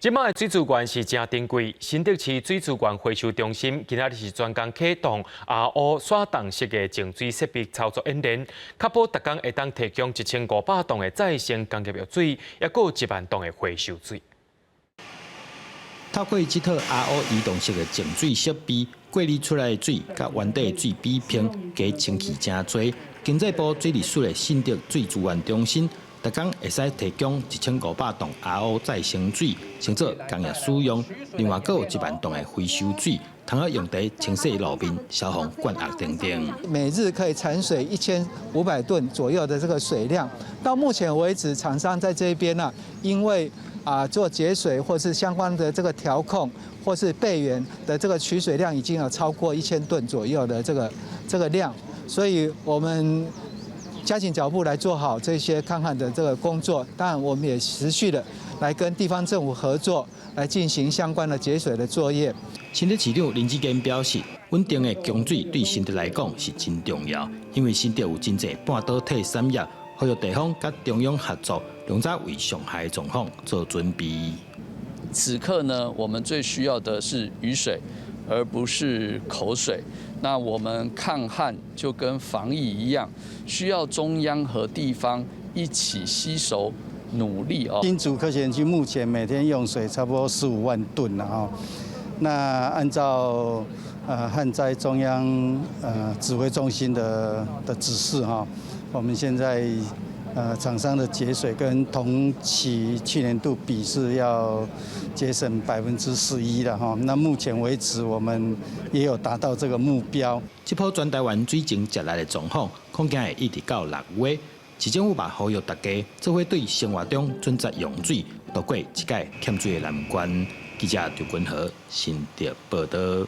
這擺的水資源是誠珍貴，新竹市水資源回收中心今仔日是專工啟動 RO 徙動式的淨水設備操作演練，確保逐工會當提供1500桶的再生工業用水，抑閣有1萬桶的回收水。透過這套 RO 移動式的淨水設備，過濾出來的水，佮原底的水比拼，加清氣誠濟。經濟部水利署的新竹水資源中心，逐工會使提供1500桶 RO 再生水，先做工業使用。另外，閣有1萬桶的回收水，通好用佇清洗路面、消防管壓等等。每日可以產水1500噸左右的這個水量。到目前為止，廠商在這邊呢，因為做節水或是相關的這個調控，或是備源的這個取水量已經有超過1000噸左右的這個量，所以我們加緊腳步來做好這些抗旱的這個工作。當然，我們也持續的來跟地方政府合作，來進行相關的節水的作業。新竹市長林智堅表示，穩定的供水對新竹來講是真重要，因為新竹有真濟半導體產業，呼籲地方佮中央合作，盡早為上海狀況做準備。此刻呢，我們最需要的是雨水，而不是口水。那我們抗旱就跟防疫一樣，需要中央和地方一起攜手努力哦。新竹科學園區目前每天用水差不多15萬噸了哈。那按照旱災中央指揮中心的指示哈，我們現在廠商的節水跟同期去年度比是要節省11%的哈。那目前為止，我們也有達到這個目標。這波全台灣水情熱來的狀況，恐驚會一直到6月。市政府嘛呼籲大家，做伙對生活中準則用水，渡過這屆欠水的難關。記者劉君和新竹報道。